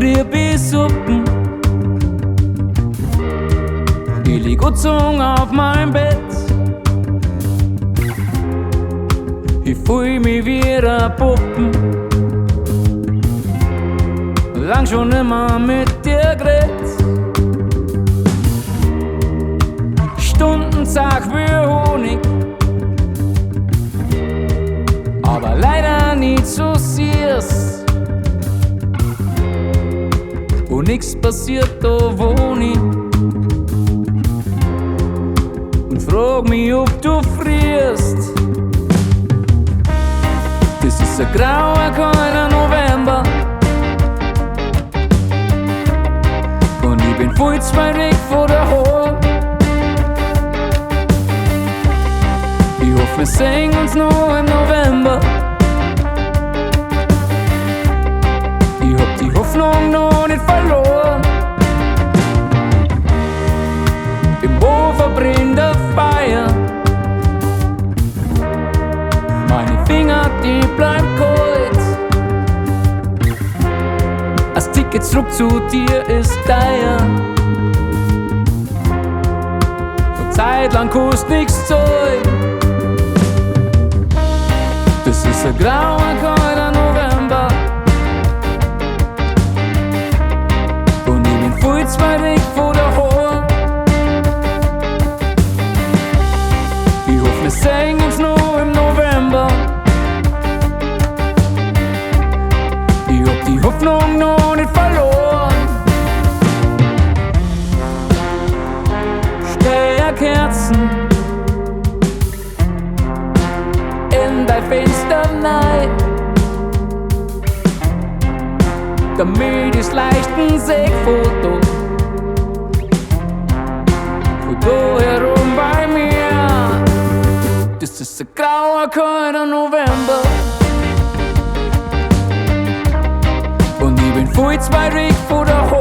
Trübe Suppen. Ich lieg angezogen auf meinem Bett. Ich fühl mich wie eine Puppen. Lang schon immer mit dir geredet. Stunden zach wie Honig, aber leider nicht so süß. Und nix passiert da wohn ich. Und frag mich, ob du frierst. Das ist ein grauer, kalter November. Und ich bin voll zu weit weg von daheim. Ich hoffe, wir sehen uns noch im November. Ich hab die Hoffnung noch nicht verloren. Im Ofen brennt ein Feuer. Meine Finger, die bleiben kalt. Das Ticket zurück zu dir ist teuer. Und Zeit lang kostet nix Zeug. Das ist ein grauer, kalter November. Und ich bin voll zu weit weg von daheim. Ich hoffe, wir sehen uns noch im November. Ich hab die Hoffnung noch nicht verloren. Stell Kerzen in dein Fenster rein, damit ich's leichten Sehfoto von da herum bei mir. Das ist ein grauer, kalter November. Und ich bin voll zu weit weg von daheim.